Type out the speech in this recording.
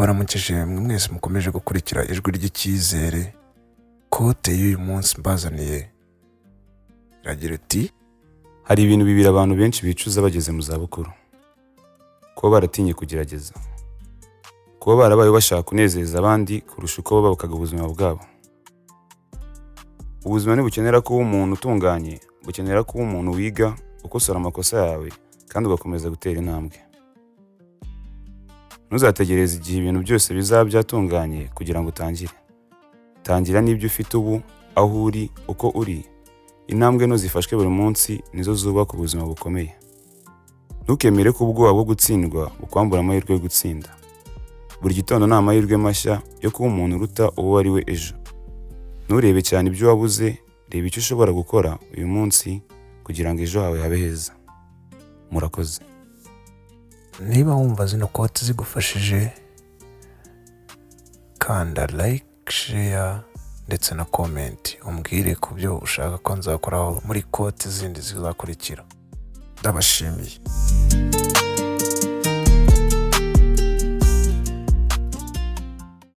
Ndabaramukije mwe mwese mukomeje gukurikira Ijwi ry'Icyizere. Quote y'uyu munsi mbazaniye iragira iti: Hari ibintu bibiri abantu benshi bicuza bageze mu zabukuru: kuba baratinye kugerageza, kuba barabaye bashaka kunezeza abandi kurusha uko babukaga ubuzima bwabo. Ubuzima ntibukenera kuba umuntu utunganye, bukenera kuba umuntu wiga, ukosora amakosa yawe kandi ugakomeza gutera intambwe. Ntuzategereze igihe ibintu byose bizaba byatunganye kugira ngo utangire. Tangira n'ibyo ufite ubu, aho uri, uko uri. Intambwe nto zifashwe buri munsi nizo zubaka ubuzima bukomeye. Ntukemere ko ubwoba bwo gutsindwa bukwambura amahirwe yo gutsinda. Buri gitondo ni amahirwe mashya yo kuba umuntu uruta uwo wari we ejo. Nturebe cyane ibyo wabuze, reba icyo ushobora gukora uyu munsi kugira ngo ejo hawe habe heza. Murakoze. Niba wumva zino quote zigufashije, kanda like, share ndetse na comment, umbwire ku byo ushaka ko nzakoraho muri quote zindi zizakurikira. Ndabashimiye.